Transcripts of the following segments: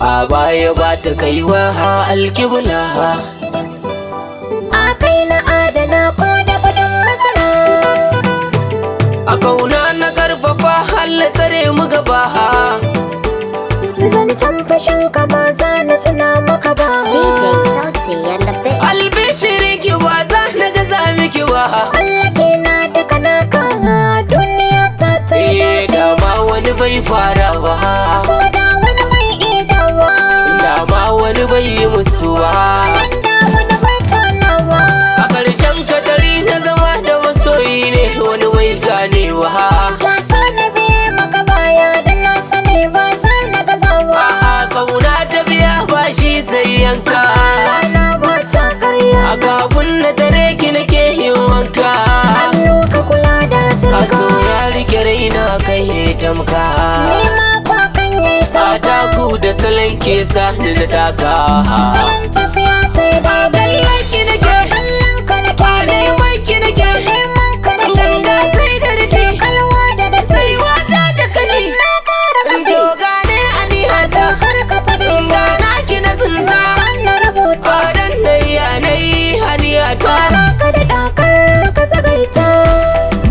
A baya ba ta kaiwa alkibla. A kai na adana ko da gudun masara. A kauna na karfafa halla tsare mu gaba. Zancen fashin ka ba za na tuna maka ba. DJ Sauti and the Big. Albishirin ki ba za na gaza miki ba. Mallake na duka naka, duniya ta ta yi Eh, daɗi. dama wani bai fara ba. Ko da wani bai idawa. Dama wani bai yi musu ba. Da wani bai tonawa. A ƙarshen katari na zama da masoyi ne wani bai ganewa. Na so na biye maka baya da na sani ba za na gazawa. A'a, kauna ta biya bashi sai yanka. Rana ba ta karya. A kafin na tare ki nake yin wanka. Hannu ka kula da A sirka. so ya rike raina kai ya tamka. Ni ma kwa kan yi A tamka. taku da salon ke sa ni na taka. Salon tafiya ta yi daidai. Kallon ki nake, Kallon ka nake ne. neman ki nake. Neman ka nake Ganga ne. sai da rufi, Kalwa da da sai wata da kafi. Na kara kafi. To gane anihata, Kar ka tsagaita. na ki na tsinsa. Na rubuta. Fadan da yanayi haniyata. Ka da dakar ka tsagaita.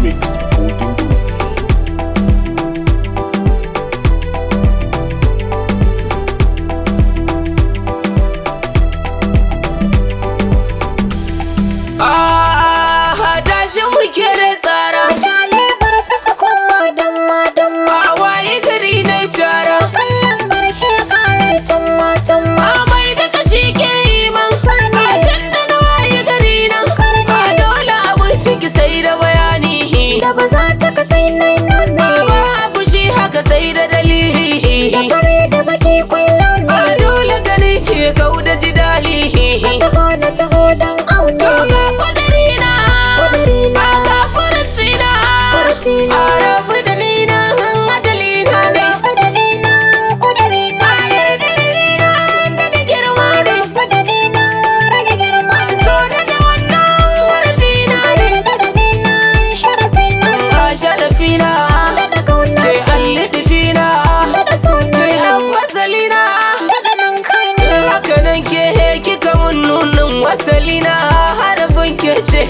Mixed Golden Grooves. Ah, tashi muke da tsara. Kyale bar su su koma damma damma. A waye gari na cara. Kallon bar shi kare tamma tamma. Amai da kashi ke yi man. Sani. A can da na waye gari nan. A dole abun ciki sai da bayani. Da ba za ta kasai nai nune. Ba a fushi haka sai da Da dalili. fare da baki kwallo A ne. dole gani ke kau da jidali. Ka taho na taho don aune. To ga kudiri na. Kudiri na. A ga furuci na. Furuci na. A rabu da ni na ajali na ne. Kudiri na, kudiri na. A yarda da ni na da da girma ne. Kudiri na, rage girma ne. So da da wannan harafi na ne. Kudiri na, sharafi na. A sharafi na. Daga kauna Ke ce. allidifi na. Daga suna Ke ne. fasali na. Daga nan kai ne. Haka nan ke kika mun nunin wasali na harafin ke ce.